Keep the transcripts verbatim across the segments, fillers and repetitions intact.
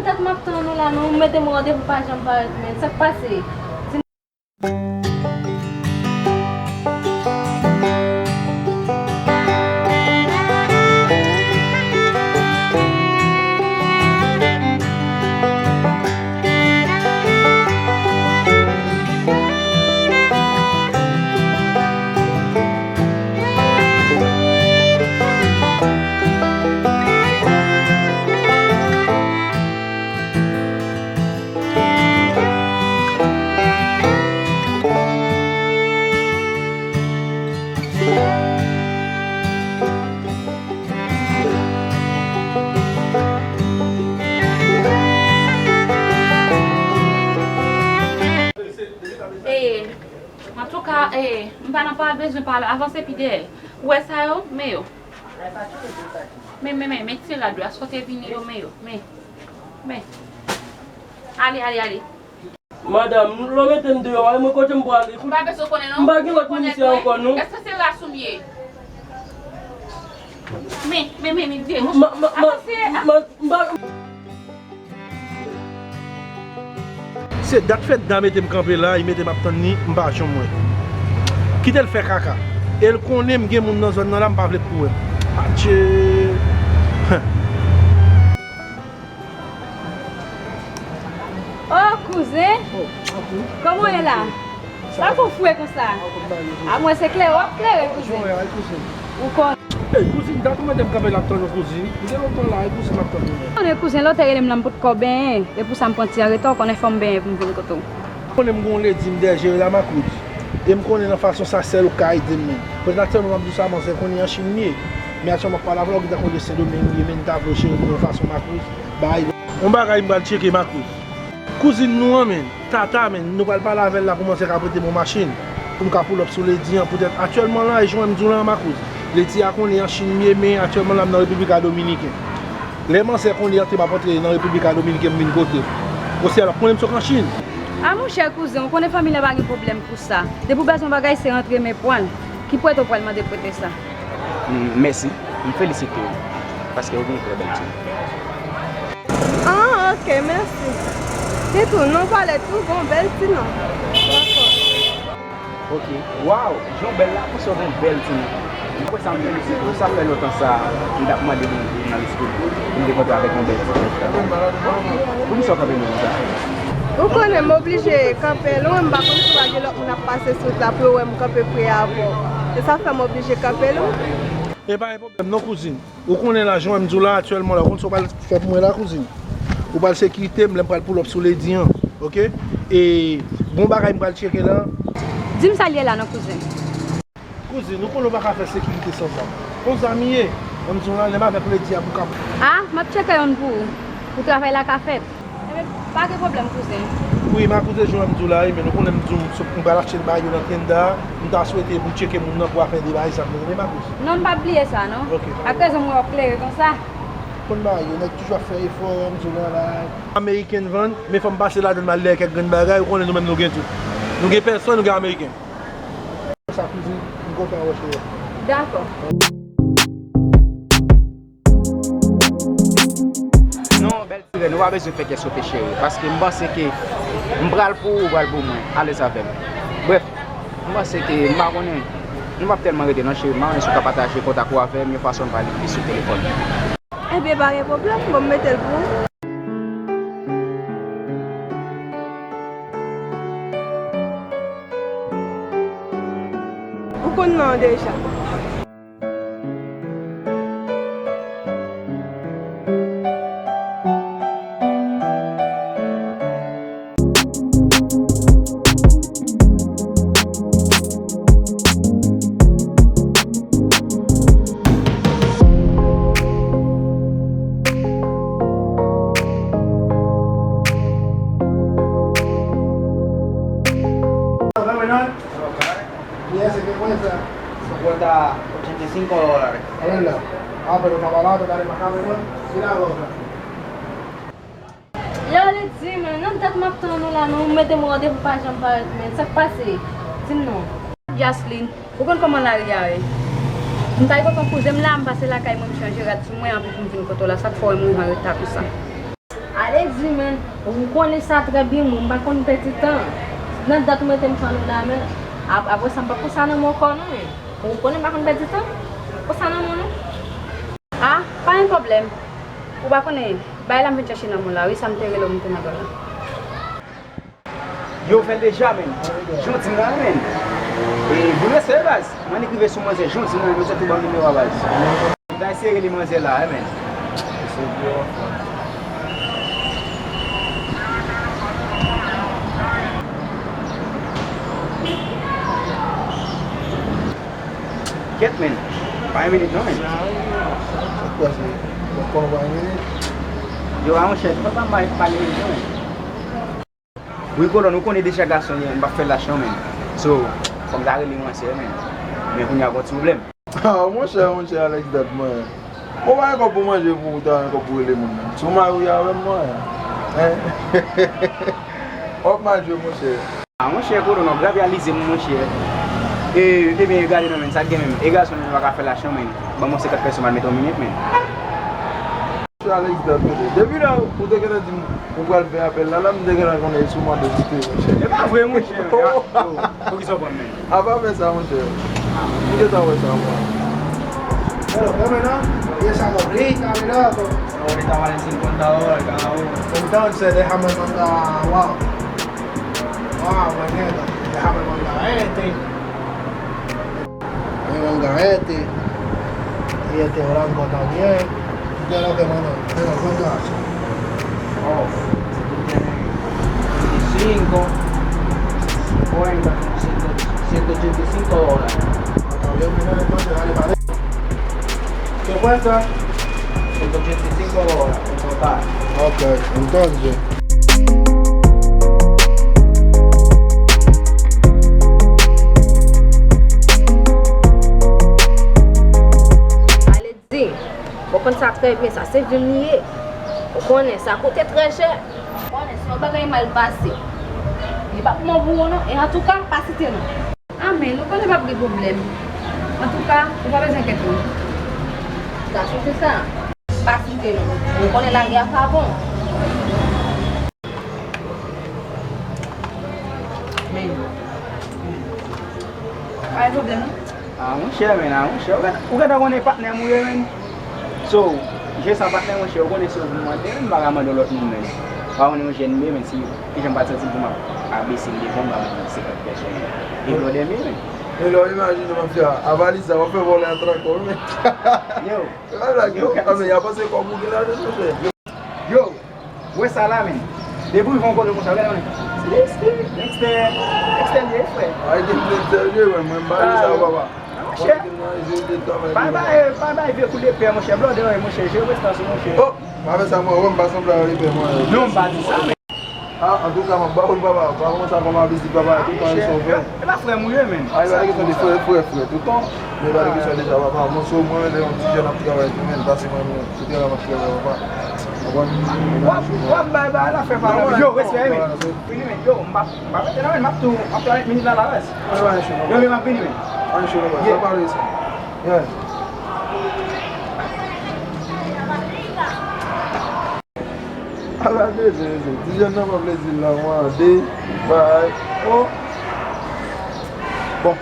Dat m ap tann ou la, non, ou mete m randevou pa janm parèt, men sa k pase? E, antouka, e, m pa nan pa bezwen pale, avanse pi dèyè. Ou wè sa yo? Men yo. Men, men, men, men ti rad yo, asote vini yo, men yo, men, men. Ale, ale, ale. Madanm, lè w mete m deyò a, e mwen kote m prale? M pa bezwen konnen non. M pa gen lòt minisya ankò non. Èske se ras ou m ye? Men, men, men, men, vye. Ma, ma, ma, avanse, ma, m pa. Se dat fèt da mete m kanpe la, li mete m ap tann li, m pa janm wè. Kite l fè kaka. E l konnen m gen moun nan zòn nan la, m pa vle pou wè m. Adje. Oh, kouzen! Kòman w ye la? Sa fè w fre konsa? A mwen se klere w ap klere, kouzen. Ou konn. Ey, kouzin, dat ou mete m kanpe la ap tann ou, kouzin. M gen lontan la, e kouzin m ap tann ou. Konnen, kouzen, lè w te rele m la, m potko benyen. E pou sa m pran ti an reta, ou konnen fò m benyen pou m vin kote w. Konnen m gen yon ledi m dèyè jere la, Makouz. E m konnen nan fason sa sèl ou k ka ede m, men. Poutèt aktyèlman m ap di w sa, manzè konnen an Chin li ye. Men aktyèlman m ap pale avè w, ou gentan konnen Sendomeng li ye, men m ta vle w jere m yon fason, Makouz. Bay. Yon bagay m pral tcheke, Makouz. Kouzin nou an, men, Tata, men, nou pral pale avè l la pou manzè ka prete m yon machin. Pou m ka pull up sou ledi an, poutèt aktyèlman la, e jan w wè m di w la, Makouz. Ledi a konnen an Chin li ye, men aktyèlman la m nan Repiblik a Dominiken. Lè manzè konnen an te m ap antre nan Repiblik a Dominiken, m vin kote w. Osya l ap konnen m sot an Chin. A monchè kouzen, ou konnen fanmi la pa gen pwoblèm pou sa. Depi w bezwen yon bagay, se rantre men pran l. Ki prete w pral mande prete sa? Mm, mèsi. M felisite w. Paske w gen yon trè bèl ti. Ah, ok, mèsi. Se tou, non, palèt tou bon, bèl ti non. Dakò. Ok. Waw, jan w bèl la, konsa w gen bèl ti non. Mwen kwè sa m felisite w. Sa fè lontan sa, m t ap mande Bondye nan lespri m pou m te kontre avèk yon bèl ti nèg. Poukisa w kanpe lwen konsa? Ou konnen m oblije kanpe lwen, m pa konn si w pa gen lòt moun ap pase sou wout la pou yo wè m kanpe pre avè w. Se sa fè m oblije kanpe lwen. E pa gen pwoblèm non, kouzin. Ou konnen la, jan w wè m di w la aktyèlman la, ou konn sa w pral fè pou mwen la, kouzin? Ou pral sekirite m lè m pral pull up sou ledi an, ok? E gon bagay m pral tcheke la. Di m sa l ye la non, kouzen. Kouzin, ou konnen w pa ka fè sekirite san zam. Yon zam li ye, ban m di w la, lè m avèk ledi a pou kap. A, m ap tcheke youn pou ou, pou travay la ka fèt. Ebyen, pa gen pwoblèm, kouzen. Wi, ma kouzen, jan w wè m di w la, wi, men ou konnen m di w, m pral achte l ba yo nan tenda a, m ta swete pou tcheke moun nan pou afè de bagay sa, men, ma kouzen. Non, m p ap bliye sa, non. Ok. Akrezon m wè w ap klere konsa. Konn bagay yo, nèg toujou ap fè efò, m di w la, la. Ameriken vann, men fò m pase ladann m al dèyè kèk grenn bagay, ou konnen nou menm nou gen tout. Nou gen pèsòn, nou gen Ameriken. Sa kouzin, m kontan wè w, cheri. Dakò. Non, bèl ti rèn, ou pa bezwen fè kè sote, cheri, paske m panse ke m pral pou ou, ou pral pou mwen. Alèz avè m. Brèf, m panse ke m pa konnen, nou p ap tèlman rete non, cheri, m pa konnen si w ka pataje kontak ou avè m yon fason m pale plis sou telefòn. Ebyen, pa gen pwoblèm, bon, m mete l pou ou. Ou konn non an deja. Yes, se ke mwen sa. Cincuenta, ochenta y cinco dólares. Alen la. Apre nou ka pale, apre gade makak mwen. Vin avè w la. Yo, li di, men nan dat m ap tann ou la, non, ou mete m randevou pa janm parèt, men sa k pase? Di m non. Jasline, ou konn kòman lari a ye? M t al kote yon kouzen m la, m pase lakay mwen, m chanje rad sou mwen, anpi pou m vin kote w la, sa k fè w wè m rive an reta konsa. Ale Di, men, ou konnen sa trè byen, mwen, m pa konn pèdi tan. Nan dat ou mete m pran nou la, men, ap-, apre sa, m pa pran sa nan men ankò, non, men. Ou konnen m pa konn pèdi tan. Pran sa nan men, non. Ah, pa gen pwoblèm. Ou pa konnen, bagay la m vin chèche nan men w la, wi, sa m te rele w, m te mande w la. Yo fè l deja, men. Jan w di m nan, men. E, boul respè, baz. Mwen annik rive sou manzè, jan w di m nan, men, se tou ban m nimewo a, baz. M ta eseye rele manzè la, men. Kèt, men. Pa yon minit, non, men. Yo, a, monchè, pa, pa, pa, pa yon minit, non, men. Wi, kolòn, ou konnen deja gason ye, m p ap fè lach non, men. So, fò m ta rele manzè, men. Men kounye a gon ti pwoblèm. Ah, monchè, monchè, Alex dat, mwen. Ou pa gen kòb pou manje pou ou ta gen kòb pou rele moun nan. Si w marye avè m, mwen. Hein? W ap mal jwe, monchè. Ah, monchè, kolòn, w ap grave alize m, monchè. E, ebyen, gade non, men, sa k gen menm. E gason, men, pa ka fè lach non, men. Ban mwen senkant pèso, m al mete yon minit, men. Alex dat, monchè. Depi lè ou te gentan di m ou pral fè apèl la, la m te gentan konnen se ou mande kite, monchè. E pa vre, monchè. Yo, poukisa w pran m, men? A pa fè sa, monchè. M gentan wè sa, mwen. Pero, pero, ¿no? Y esa gordita, mira, con... Ahorita valen cincuenta dólares cada uno. Entonces, déjame mandar, wow. Wow, pues, neta, déjame mandar este. Déjame mandar este. Y este blanco también. ¿Qué es lo que mando? Pero, ¿cuánto hace? Oh, si tú tienes veinticinco, cincuenta, son ciento, ciento ochenta y cinco dólares. Está bien, mi hermano, entonces dale para adentro. ¿Qué cuesta? Ciento ochenta y cinco dólares en total. Ok, entonces. Di, ou konn sa trè byen, sa se vi m li ye. Ou konnen sa koute trè chè. Ou konnen se yon bagay mal pase. Li pa pou mwen pou ou non. E antouka, pa site non. Amèn, ou konnen p ap gen pwoblèm. Antouka, ou pa bezwen enkyete non. Sa se sa. Pa site non. Ou konnen lari a pa bon. Men. Pa gen pwoblèm non. Ah, monchè, men, ah, monchè, ou gentan, ou gentan konnen patnè m ou ye, men. So, je san patnè, monchè, ou konnen si w vin mande, men, m pa ka mande yon lòt moun, men. Pa konnen yon jèn m ye, men, si, kijan m pa t santi m pou m ap abese m devan, m pa mande senkant pèsòn, men. E blòdè m ye, men. E lè w imajine, mafya, avaliz sa, w ap fè vòlè atrakò, men. Yo. E pa blag, yo. Yo, kèt. Ah, men, y a panse kòm ou gen lajan, monchè. Yo. Ou wè sa la, men. Depi w rive yon kote konsa, w gade, men. Gangstè, gangstè, gangstè li ye, frè. Ay, gangstè li ye, mwen, mwen, m pa di sa, papa. Monchè. Pa bay, pa bay vye kou de pè, monchè. Blòdè, monchè. Jere prestans ou, monchè. Oh, pa fè sa, mwen, mwen, m pa sanble a yon lepè, mwen. Non, m pa di sa, men. Ah, antouka, m ap ba ou l, papa. Pa kòmanse a fè m avizit, papa. Tout tan, monchè, yo, e pa frè m ou ye, men. Ay, pa de kesyon de frè, frè, frè, tout tan. Men pa de kesyon de sa, papa. Mwen, se mwen, lè yon ti jèn ap travay tou, men, pase mwen, men. Kote la m ap fè la, papa? Konprann? W ap, w ap bay bagay la fè pa la. Yo, respè, men. Vini, men. Yo, m pa, m pa mete nan men, m ap tou, m ap tou minit la, la, rès. Yo, men, m ap vini, men. An cho, papa. Sa pale sa. Yeah. Ala de, de, de. Ti jèn nan pa vle di l la, mwen, de, bay. Oh. Bon.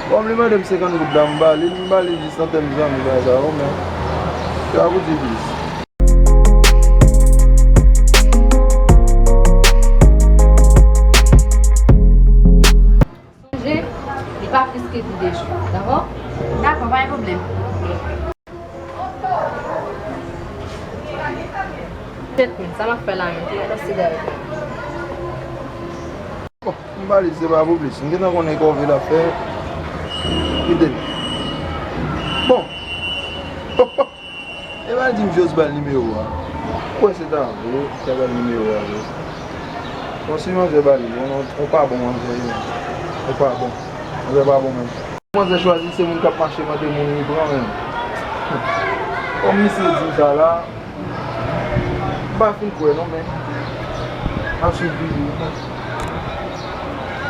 Kòm li mande m senkant goud la, m ba li l, m ba li jis nan tèm zanmi bagay sa yo, men se pa pou di plis. Sonje, li pa plis ke de jou, dakò? Dakò, pa gen pwoblèm. Tèt mwen, sa m ap fè la menm, ki mwen nan sigarèt la. Bon, m pa li se pa pou plis. M gentan konnen kòve l ap fè. Kite l. Bon. E pa di m jis ba l nimewo a. Ou wè se ta vre, ou ta ba l nimewo a vre. Bon, si manzè ba li, bon, ou pa bon manzè, ou pa bon. Manzè pa bon menm. Manzè chwazi se moun k ap mache mande moun li pran menm. Kòm misye di m sa la, m pa fin kwè non, men m ap swiv videyo, men.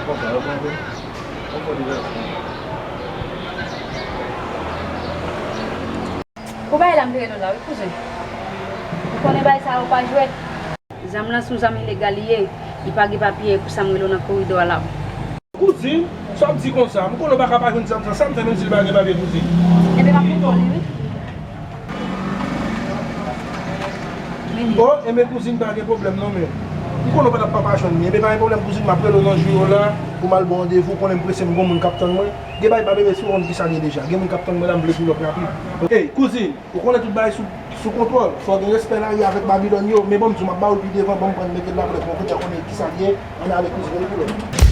Konsa, yo pran, men. Ou bay la m te rele w la, wi, kouzen. Ou konnen bay sa yo pa jwèt. Zam lan se yon zam ilegal li ye. Li pa gen papye, e pou sa m rele w nan koridò a la. Kouzin, sa w ap di konsa? M konnen w pa ka pa jwenn zam sa. Sa m fè menm si l pa gen papye, kouzin? Ebyen, m ap montre w li, wi. O, enben kouzin, pa gen pwoblèm non, men m konnen w pa t ap pa pa jwenn li. Enben pa gen pwoblèm kouzin, m ap rele w nan jou yo la pou m al ba w randevou, konnen m prese, m gon moun k ap tann mwen. Gen bagay pa bebe si w konn kisa l ye deja. Gen moun k ap tann mwen la, m vle pulòp rapid. Ey, kouzin, ou konnen tout bagay sou, sou kontwòl. Fò w gen respè lari avèk Babilòn yo, men bon, m di w m ap ba w l pi devan, ban m pran l mete l la pou lè, pou kote a konnen kisa l ye, ann ale kouzin, rele pulòp.